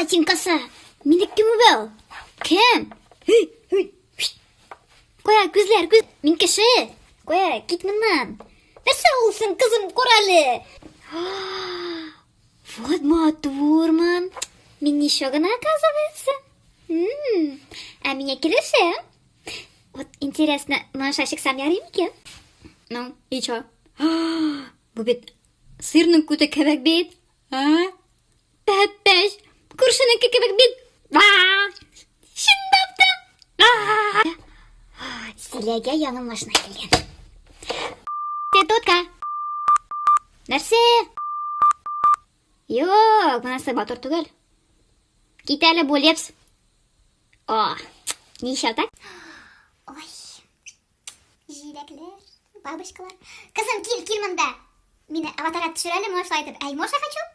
ботинкасы. Мине кем үбә ул? Кем? Һей, һей. Кая, күзләр, күз. Мин кеше. Кая, кит моннан. Нәрсә ул син, кызым, күр әле. Вот матурмын. Мин ничего гына, оказывается. М-м, ә миңа килешә. Вот интересно, моңа чыксам ярый микән? Ну, и чё? Бу бит сырның күте кебек бит. А? Тәпәш, күршенеке кебек бит. Чынлап та. Зиләгә яңа машина килгән. Ты тутка. Нәрсә? Юк, монысы батыр түгел. Кит әле бу лепс. О, ничә так? Ой, җиләкләр, бабочкалар. Кызым, кил, кил монда. Мине аватарға төшер әле, можешь шулай итеп. Әй, можно хочу?